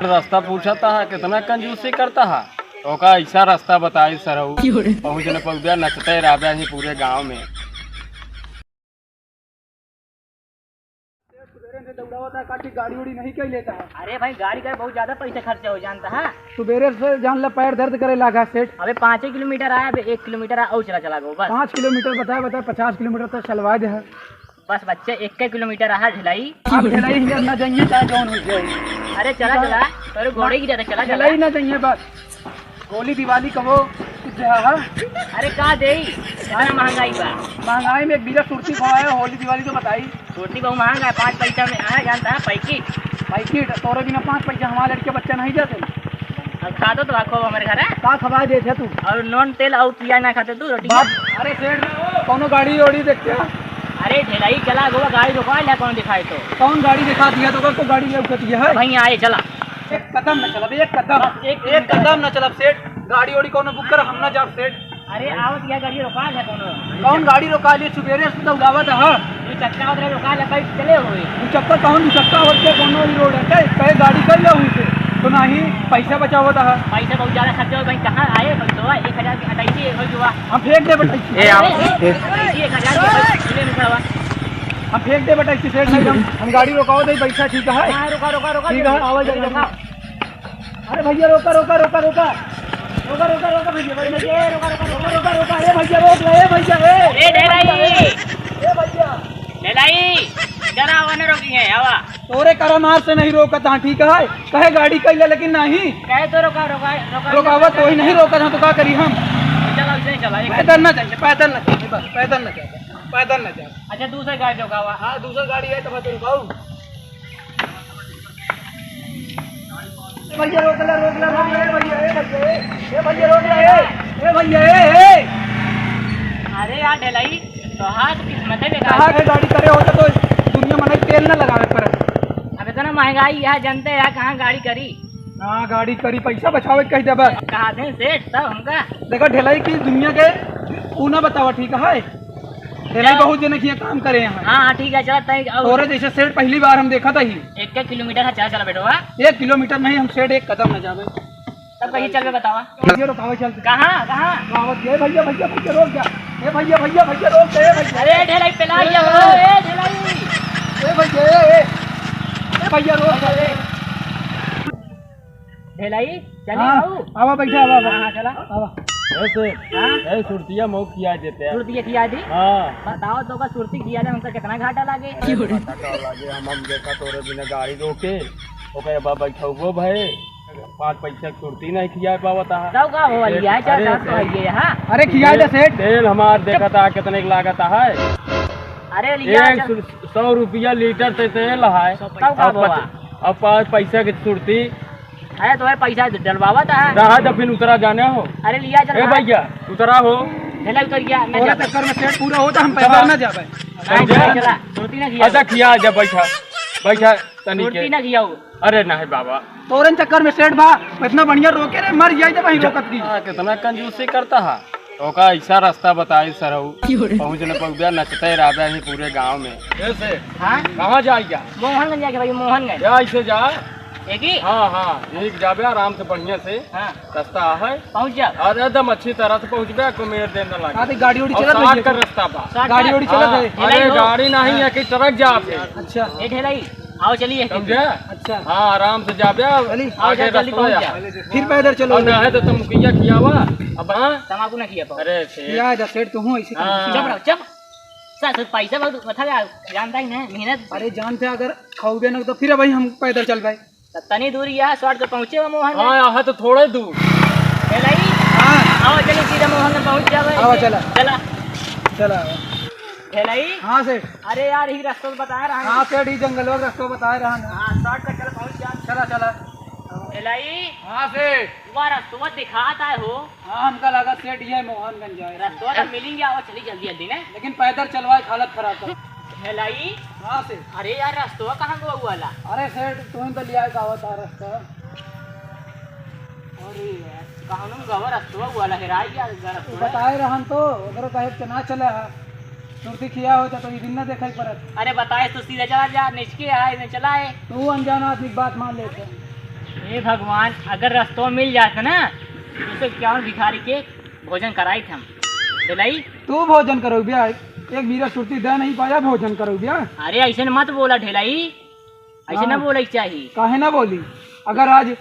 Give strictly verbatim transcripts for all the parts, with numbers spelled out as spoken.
रास्ता पूछत ह, कितना कंजूसी करत ह। ओका ऐसा रास्ता बताई सरऊ, क्यों रे? पहुँच न पउबे, नचते रहबे ही पूरे गाँव में। सुबेरे से दौड़ावत है, काटी गाड़ी उड़ी नहीं कई लेता है। अरे भाई, गाड़ी का बहुत ज्यादा पैसा खर्चा हो जानता है। सुबेरे से जान ला पैर दर्द करे लागा सेठ। अबे पाँचे किलोमीटर आया, अबे एक किलोमीटर आया, और चला चला गो बस। पाँच किलोमीटर बताए बताए पचास किलोमीटर तक चलवा दे है। बस बच्चे, एक किलोमीटर रहा ढिलाई। आप ढिलाई हियाँ ना जाइए, चाहे जौन हो जाए। अरे चला चला, तोरे गोड़े की ज्यादा, चला चला। ढिलाई ना जाइए बस। होली दिवाली कबो कुछ है? अरे का देई, इतना महंगाई बा। महंगाई में एक बीघा सुरती खवाए, होली दिवाली तो बताई। सुरती बहुत महंगा है, पाँच पैसा में आया जानता है पैकेट। पैकेट तोरे बिना पाँच पैसा हमारे लड़के बच्चा नहीं जाते। अब खा दो तो आखो हमारे घर है। का खवाए देते तू? और नून तेल और पियाज ना खाते तू रोटी। बात, अरे सेठ, कौनो गाड़ी ओड़ी देखते हैं? अरे ढिलाई चला गोवा, गाड़ी रुकवा लिया, कौन दिखाए तो? कौन गाड़ी दिखा दिया तो, को गाड़ी ले उठा दिया है? वहीं आए चला। एक कदम न चलब, एक कदम। बस एक एक कदम न चलब सेठ। गाड़ी ओड़ी कौनो बुक कर, हम ना जाब सेठ। अरे आवत या गाड़ी रोका है कोनो। कौन गाड़ी रोका लिए? सुबेरे से तो उड़ावत ह। दू चक्का उधर रोका ले, बैठ चले हुए। दू चक्का कौन दू चक्का होते, कोनो ही रोड है, कहे गाड़ी कर ले हुई से। तो नहीं, पैसा बचावत ह। पैसा बहुत ज्यादा खर्चा हो भाई, कहाँ आए पैसा? एक हजार के हटाई थी, एक हजार। हम फेंक दे बटाई। ए, आओ। अरे, अरे, एक हजार के भाई, ले निकलवा। हम फेंक दे बटाई सेठ, नहीं हम, हम गाड़ी रोकाओ दे, पैसा ठीक है। हाँ, रोका, रोका, रोका, ठीक है, रोका, आवा जा। रोका। अरे भैया, रोका, रोका, रोका, रोका। रोका, रोका, रोका भैया, भैया, भैया, ए, रोका, रोका, रोका, रोका, रोका, अरे भैया, रोक ले, ए भैया, ए। ए, ढिलाई। ए भैया। ढिलाई, चला, आवा ना रोकी है, आवा। तोरे करम आज से नहीं रोकत हाँ, ठीक है? कहे गाड़ी कैले, लेकिन नहीं। कहे तो रोका, रोका, रोका, रोकावा रोका, तो ही नहीं रोका। रोकत हाँ, तो का करी हम? चला, उसे चला, एक पैदल ना जाए, पैदल ना जाए, बस, पैदल ना जाए, पैदल ना जाए। अच्छा, दूसरी गाड़ी रोकावा। हाँ, दूसरी गाड़ी है, तो मैं तो रुकाऊ। ए भैया, रोक ले, रोक ले, रोक ले, ए भैया, ए भैया, ए, ए भैया, रोक ले, ए, ए भैया, ए, ए। अरे यार, ढिलाई, तो हाथ किस्मत है बेकार। कहाँ है गाड़ी करे होता तो दुनिया में तेल ना लगावे पड़े। अब इतना महंगाई है, जानते हैं यार, कहाँ गाड़ी करी? हाँ, गाड़ी करी, पैसा बचावे के कह दे बस। कहा थे सेठ, तब हमका। देखा, ढिलाई की दुनिया के ऊ ना बतावा, ठीक है? ढिलाई चल। बहुत जने किए काम करे यहाँ। हाँ, हाँ, ठीक है, चला, तय, और तोरे जैसे सेठ पहली बार हम देखा था ही। एक, एक किलोमीटर है, चला, चला, बेटवा। एक किलोमीटर नहीं, हम सेठ एक कदम न जावे। तब कहीं चल के बतावा। भैया, रुक, आवा, चल। कहाँ, कहाँ? आवा, ए भैया, भैया, भैया, रोक जा। ए भैया, भैया, भैया, रोक जा, ए भैया। अरे, ढिलाई, पेला गया हो, ए, ढिलाई। ए भैया, ए, ए। ए भैया, रोक जा, ए। ढिलाई, चली हाँ, बाबू। आवा, बैठा, आवा, आवा। हाँ, हाँ, चला। आवा। ए सेठ, हाँ? ए, सुरतिया मऊ खिया देते हैं। सुरतिया खिया दी? हाँ। बताओ तो का सुरती खिया दे, हमका कितना घाटा लागे? अरे, घाटा का लागे, हम, हम देखा तोरे बिना गाड़ी रोके, ओकरे बाद बैठौबो भए, पाँच पैसा के सुरती नहीं खिया पावत है। तब का हो, ए, लिया जा, अरे, जा तो सेठ, है ये, हाँ? अरे, खिया दे, तेल, सेठ। तेल हमार चुप। देखत है, कितने के लागत है। अरे, लिया एक जा। सौ, सौ रुपया लीटर से तेल है। तब का अब बाबा? पच-, अब पाँच पैसा के सुरती। अरे, तुम्हें पैसा डलवावत है। रहा तो फिर उतरा जाने हो। अरे, लिया चल ए भाई। भैया, उतरा हो। चला, उतर गया, मैं तोरे जाता। चक्कर में सेठ पूरा होता, हम पैदल ना जावे। नहीं, समझे? चला, चला, सुरती ना खिया। अच्छा, खिया जा, बैठा, बैठा, तनी सुरती के। ना खियाओ। अरे नहीं बाबा। तोरन चक्कर में सेठ बा, इतना बढ़िया रोके रे, मर जाई तो वहीं रोकत की। हाँ, कितना कंजूसी करता है। ओका ऐसा रास्ता बताई सरऊ, क्यों रे? पहुँच न पउबे, नचते रहबे ही पूरे गाँव में। ए सेठ, हाँ? कहाँ जाइया? मोहनगंज जाके भाई, मोहनगंज। या ऐसे जा। एक ही? हाँ, हाँ, एक जाबे आराम से बढ़िया से। हाँ। रास्ता है। पहुँच जा। और एकदम अच्छी तरह से पहुँचबे, को मेर देर न लागे। हाँ, तो गाड़ी उड़ी और चलत साठ रही है। का रास्ता बा। साठ गाड़ी का? उड़ी चलत हाँ, है। अरे ढिलाई गाड़ी नहीं है कि ट्रक जा पे। अच्छा। ए ढिलाई, आओ चलिए। समझे? अच्छा। हाँ, आराम से जाबे। चली। आओ, आगे चल, जल्दी रास्ता पहुँच है। जा। फिर पैदल चलो। और ना है तो तुम मुखिया खियावा। अब हाँ? तमाकू ना खिया पाओ। अरे सेठ। खिया जा सेठ, तू हूँ ऐसे हाँ। चुप रहो, चुप। सर, सर, पैसा बहुत, मतलब, जानता ही ना, मेहनत। अरे जानते, अगर खाओगे ना तो फिर भाई हम पैदल चल भाई। त तनी दूर यहाँ शॉर्ट के पहुँचे हो मोहन। हाँ, यहाँ तो थोड़े दूर। ए भाई, हाँ। आओ, चलो सीधा मोहन में पहुँच जाओ। आओ, चला। चला। चला। ए भाई। हाँ सेठ। अरे यार, ही रास्ता तो बताया रहा है। हाँ सेठ, ही जंगल और रास्ता बताया रहा है। हाँ, शॉर्ट कट चल पहुँच जा। चला, चला। ए भाई। हाँ सेठ। वह रास्ता दिखाता है हो। हाँ, हमका लगा सेठ, ये मोहनगंज जाए। रस्तवा तो मिलेंगे, आओ, चली जल्दी, जल्दी ने। लेकिन पैदल चलवाए, हालत खराब कर। हेलाई? हाँ सेठ। अरे यार, रस्तवा कहाँ गवा वाला? अरे सेठ, तुम तो लिया का होता रास्ता। अरे यार, कहाँ गवा रस्तवा वाला, हेराई गया रस्तवा। बताए रहन तो, ओकरो कहे के ना चले है। सुरती खिया होता तो ये दिन ना देखाई पड़त। अरे बताए तो सीधा चला जा, निचके आए, इधर चला आए। तू अनजान आदमी की बात मान लेते। ए हे भगवान, अगर रस्तवा मिल जात ना, तो उसे इक्यावन भिखारी के भोजन कराइत हम। ढेलाई? तू भोजन करो भैया, एक बीरा सुरती दे नहीं पाया, भोजन करो भैया। अरे, ऐसे न मत बोला ढेलाई, ऐसे हाँ। ना बोले के चाही। काहे ना बोली? अगर आज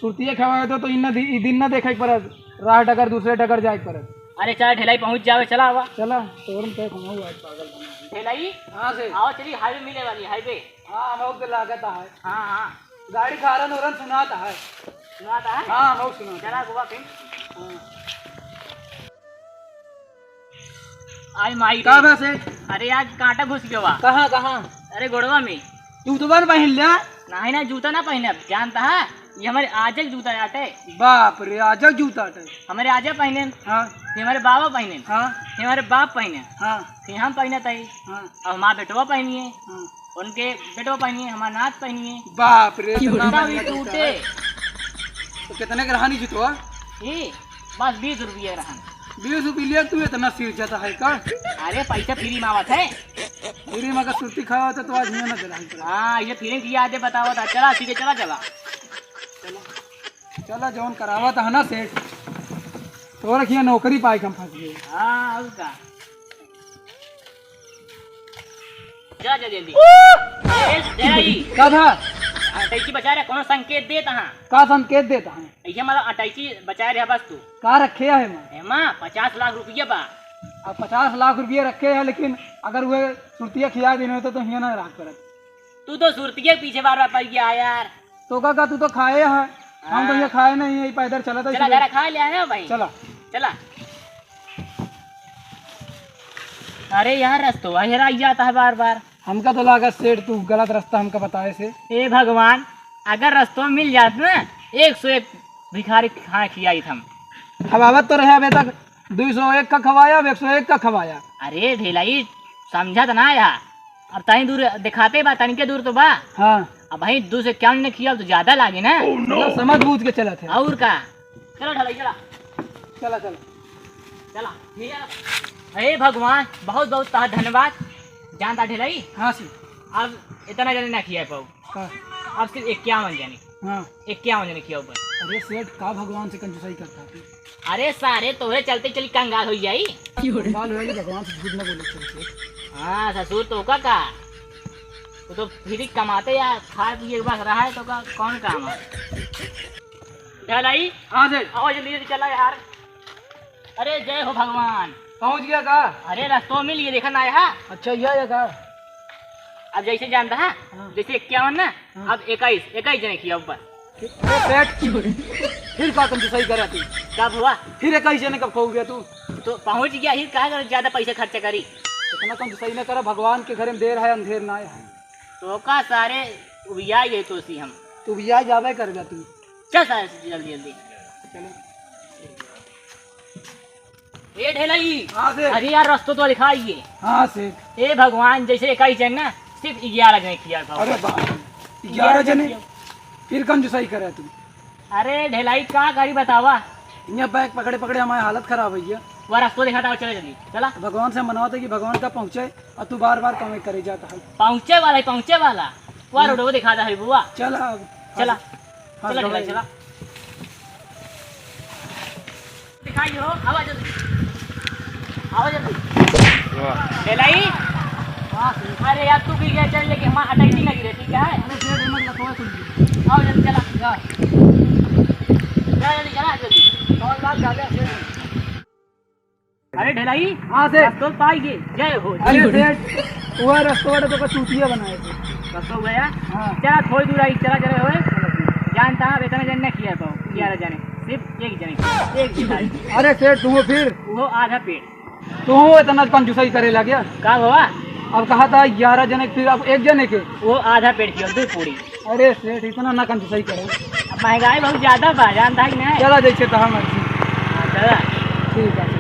सुरतिया खवाए तो, तो इन्ना दि-, ई दिन ना देखे के पड़त, राह डगर दूसरे डगर जाए के पड़त। अरे चला ढेलाई पहुँच जावे, चला आवा। चला, तोर में तो घुमाऊ आज पागल बना। ढेलाई? हाँ से। आओ चली, हाईवे मिले वाली, हाईवे। हाँ, हम लोग के लागत है। हाँ, हाँ। गाड़ी का हॉर्न वॉर्न सुनात है। सुनात है? हाँ, हम लोग सुनात है। चला गोवा फिर। हाँ। आई माई का रे। बा सेठ? अरे आज कांटा घुस गया बा। कहाँ, कहाँ? अरे गोड़वा में। जूतवा न पहिन ले। नहीं ना, जूता ना पहिने, जानता है, ये हमारे आजे के जूता आटे। बाप रे, आजे के जूता आटे। हमारे आजे पहिने। हाँ। फिर हमारे बाबा पहिने। हाँ। फिर हमारे बाप पहिने। हाँ। फिर हम पहिने तई। हाँ। अब हमारे बेटवा पहिनिए। हाँ। उनके बेटवा पहिनिए, हमारे नात पहिनिए। बाप रे, तो इतना जूता महंगा भी जूता टूटे। है। तो कितने के रहानी जूतवा? ये बस बीस रुपये रहन। बीस रुपये लिया तू, इतना सिर जाता है का? अरे पैसा फ्री में आवत है। फ्री में अगर सुरती खावा तो, तो आज हियाँ ना चला। हाँ, ये फ्री की याद है, बतावा था। चला सीधे चला, चला। चला, चला, जौन करावा था ना सेठ, तो रखिए नौकरी पाए के हम फंस गए। हाँ, और का? जा, जा जल्दी। ए, जय। का था? अटैची बचा रहे, कौनो संकेत देत हाँ। का संकेत देत हाँ? ये मतलब अटैची बचा रहे बस तू। का रखे है एमा? एमा पचास लाख रुपया बा। अब पचास लाख रुपया रखे है, लेकिन अगर वह सुरतिया खिया दिन होता तो हियाँ ना राख करत। तू तो सुरतिया के पीछे बार बार पड़ गया यार। तो का, का तू तो खाए है, हम तो हाँ। ये खाए नहीं है, पैदल चला था चला, इसलिए। जरा खा लिया है भाई। चला। चला। अरे यार, रस्तवा हेराई जाता है बार बार। हमका तो लागत सेठ, तू गलत रास्ता हमका बताए से। ए भगवान, अगर रस्तवा मिल जात ना, एक सौ एक भिखारी खाना खियाइत हम। अब आवत तो रहे अबे तक, दो सौ एक का खवाया, अब एक सौ एक का खवाया। अरे ढेलाई, समझत ना आया, अब तनी दूर दिखाते बा, तनिके दूर तो बा। हाँ। अब भाई दो सौ इक्यावन ने खिया तो ज्यादा लागे ना। मतलब समझ बूझ के चलत है। और का? चला ढलाई, चला। चला, चला। चला, ठीक है। हे भगवान, बहुत बहुत तोहार धन्यवाद। जानता ढेलाई? हाँ सी। अब इतना जने ना खिया पाऊ। हाँ। अब सिर्फ इक्यावन जने। हाँ। इक्यावन जने खिया बस। अरे सेठ, का भगवान से कंजूसाई करता है तू? अरे सारे, तोहरे चलते चली कंगाल हो जाई। कंगाल हो जाई, भगवान से झूठ ना बोले चल सेठ। हाँ ससुर, तो का का? वो तो फ्री कमाते यार, खाए पिए के बस रहा है तो का, कौन काम है? ढलाई? हाँ सेठ। आओ जल्दी जल्दी चला यार। अरे जय हो भगवान। पहुँच गया का? अरे रस्तवा मिल गया, देखा ना आया। अच्छा, यह है का? अब जैसे जानता है, हाँ। जैसे इक्यावन ना, हाँ। अब इक्कीस, इक्कीस जने की अब बस। फिर, फिर पेट, फिर का कंजूसाई करा तू? का हुआ? फिर इक्कीस जने कब खाओगे तू? तो पहुँच गया ही, का कर ज्यादा पैसा खर्चा करी? इतना कंजूसाई ना करा, भगवान के घरे में देर है, अंधेर ना है। तो का सारे उबिया गए तो सी हम। तू उबिया जावे कर जा तू। चल सारे जल्दी जल्दी। चलो। ए ढेलाई। हाँ सेठ। अरे यार, रस्तो तो लिखा ही है। हाँ सेठ। ए भगवान, जैसे इक्कीस जन ना, सिर्फ ग्यारह जने किया था। अरे बाप रे, ग्यारह जने? फिर कंजूसाई करे तू। अरे ढेलाई, का करी बतावा? यहाँ बैग पकड़े पकड़े हमारी हालत खराब हुई है। वह रस्तो दिखाता, चले जल्दी, चला। भगवान से मनवाते कि भगवान का पहुँचे, और तू बार बार कमाई करे जाता है। पहुँचे वाला है, पहुँचे वाला। वह हम्म। रोड वो दिखाता है बुआ। चला अब। चला। हाँ, चला, दवाई। चला, चला। दिखाई हो, आवा जल्दी। आवा जल्दी। वाह। बेलाई? हाँ, सर। अरे यार, तू भी गया चल, लेकिन हमारा अटैची लगी रे, ठीक है? अरे, सर, हिम्मत मत, थोड़ा सुन लीजिए। आओ जल्दी, चला। जा। जा जल्दी, चला जल्दी। कौन बात ज्यादा है, सर? अरे ढेलाई, हाँ सेठ। रस्तो पाई गे, जय हो। अरे सेठ, वो रस्तो वाला तो का चूतिया बनाए थे। रस्तो गया? हाँ। चला थोड़ी दूर आई, चला चले होए। जानता है, इतना जन नहीं किया तो, ग्यारह जने, सिर्फ एक जने, एक जने। अरे सेठ, तुम फिर? वो आधा पेट। तुम इतना कंजूसाई करे लग गया? का हुआ? अब कहा था ग्यारह जने, फिर अब एक जने के? वो आधा पेट की, दो पूरी। अरे सेठ, इतना ना कंजूसाई करो। अब महंगाई बहुत ज्यादा बा, जानता है कि नहीं? चला, जैसे तहा मर्जी। हाँ, चला। ठीक है।